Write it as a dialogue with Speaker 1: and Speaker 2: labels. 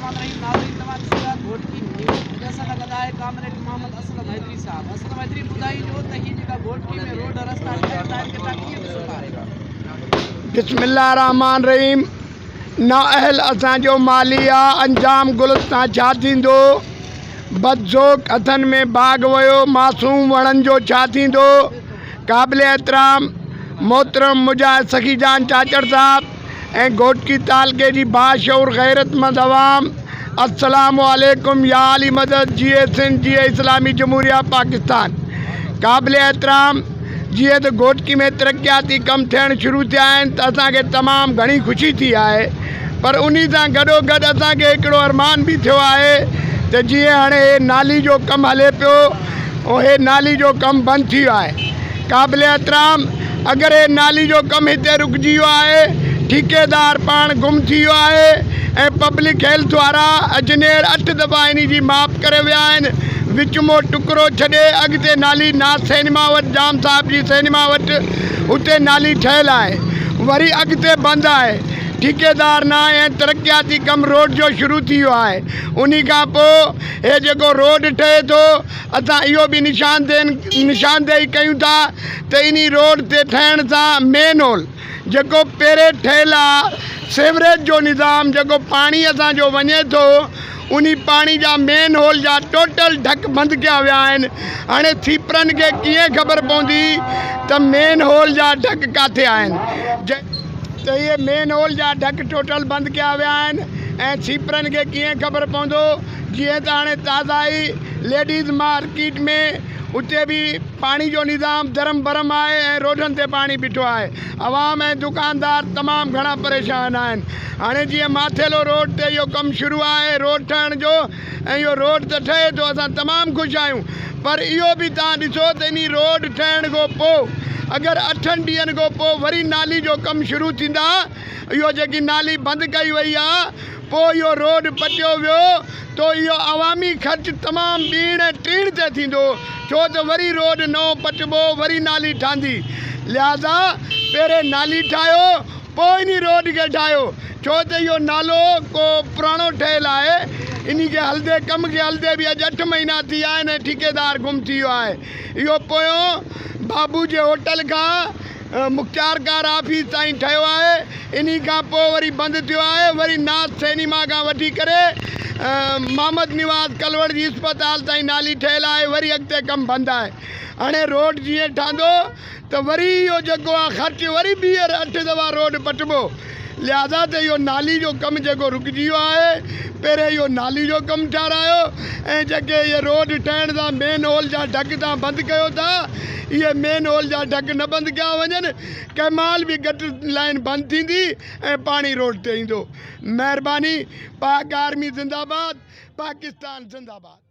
Speaker 1: الرحمان الرحيم ناظرين توهان ڏسو ٿا گهوٽڪي نيوز اڄ اسان سان گڏ آهي ڪامريڊ محمد اسلم حيدري صاحب اسلم حيدري ٻڌائينجو ته هي جيڪا گهوٽڪي ۾ روڊ رستا ٺهن ٿا ان کي توهان ڪيئن ڏسو ٿا.
Speaker 2: بسم الله الرحمٰن الرحيم نااهل اسان جو مالي آ انجام گلستان ڇا ٿيندو بدذوق هٿن ۾ باغ ويو معصوم وڻن جو ڇا ٿيندو قابل احترام محترم مجاهد سخي جان چاچڙ صاحب ۽ گهوٽڪي تعلقي جي باشعور غيرتمند عوام السلام عليڪم يا علي مدد جيئي سنڌ جيئي اسلامي جمهوريه پاڪستان قابل احترام جيئن ته گهوٽڪي ۾ ترقياتي ڪم ٿيڻ شروع ٿيا آهن ته اسان کي تمام گهڻي خوشي ٿي آهي پر انهي سان گڏو گڏ اسان کي هڪڙو ارمان به ٿيو آهي ته جيئن هاڻي هي نالي جو ڪم هلي پيو هي نالي جو ڪم بند ٿي ويو آهي قابل احترام اگر هي نالي جو ڪم هتي رڪجي ويو آهي ٺيڪيدار پاڻ گم ٿي ويو آهي ۽ پبلڪ هيلٿ وارا اجنير اٺ دفعا انهي جي ماپ ڪري ويا آهن وچ مون ٽڪرو ڇڏي اڳتي نالي ناز سئنيما وٽ ڄام صاحب جي سئنيما وٽ اتي نالي ٺهيل آهي وري اڳتي بند آهي ٺيڪيدار نه آهي ۽ ترقياتي ڪم روڊ جو شروع ٿي ويو آهي انهي کان پوء هي جيڪو روڊ ٺهي ٿو اسان اهو به نشاندهي ڪيون ٿا ته انهي روڊ تي ٺهڻ سان مين هول جيڪو پهرين ٺهيل آ سيوريج جو نظام جيڪو پاڻي اسان جو وڃي ٿو انهي پاڻي جا مين هول جا ٽوٽل ڍڪ بند ڪيا ويا آهن هاڻي سيپرن کي ڪيئن خبر پوندي ته مين هول جا ڍڪ ڪاٿي آهن ته اهي مين هول جا ڍڪ ٽوٽل بند ڪيا ويا آهن ۽ سيپرن کي ڪيئن خبر پوندو جيئن ته هاڻي تازا ئي ليڊيز مارڪيٽ ۾ اتي به پاڻي جو نظام درم برم آهي ۽ روڊن تي پاڻي بيٺو آهي عوام ۽ دڪاندار تمام گهڻا پريشان آهن هاڻي جيئن ماٿيلو روڊ تي اهو ڪم شروع آهي روڊ ٺهڻ جو ۽ اهو روڊ ته ٺهي ٿو اسان تمام خوش آهيون پر اهو به توهان ڏسو ته انهي روڊ ٺهڻ کان پوء اگر اٺن ڏينهن کان پوء وري نالي جو ڪم شروع ٿيندا اهو جيڪي نالي بند ڪئي وئي آهي پوء اهو روڊ پٽيو ويو ته اهو عوامي خرچ تمام ٻيڻ ۽ ٽيڻ تي ٿيندو ڇو ته وري روڊ نئون پٽبو وري نالي ٺهندي لهذا پهرين نالي ٺاهيو پوء انهي روڊ کي ٺاهيو ڇو ته اهو نالو ڪو پراڻو ٺهيل آهي انهي کي هلندي ڪم کي هلندي به اڄ اٺ مهينا ٿي ويا آهن ۽ ٺيڪيدار گم ٿي ويو آهي اهو پويون بابو جي هوٽل کان مختيارڪار آفيس تائين ٺهيو آهي انهي کان پوء وري بند ٿيو آهي وري ناز سئنيما کان وٺي ڪري محمد نواز ڪلوڙ جي اسپتال تائين نالي ٺهيل آهي وري اڳتي ڪم بند آهي هاڻي روڊ جيئن ٺهندو ته وري اهو جيڪو آهي خرچ وري ٻيهر اٺ دفعا روڊ پٽبو لهذا ته اهو نالي جو ڪم جيڪو رڪجي ويو آهي پهرين اهو نالي جو ڪم ٺهرايو ۽ جيڪي اهي روڊ ٺهڻ سان مين هول جا ڍڪ تان بند ڪيو ٿا اهي مين هول جا ڍڪ نه بند ڪيا وڃن ڪنهن مهل به گٽر لائين بند ٿيندي ۽ پاڻي روڊ تي ايندو مهرباني پاڪ آرمي زنده باد پاڪستان زنده باد.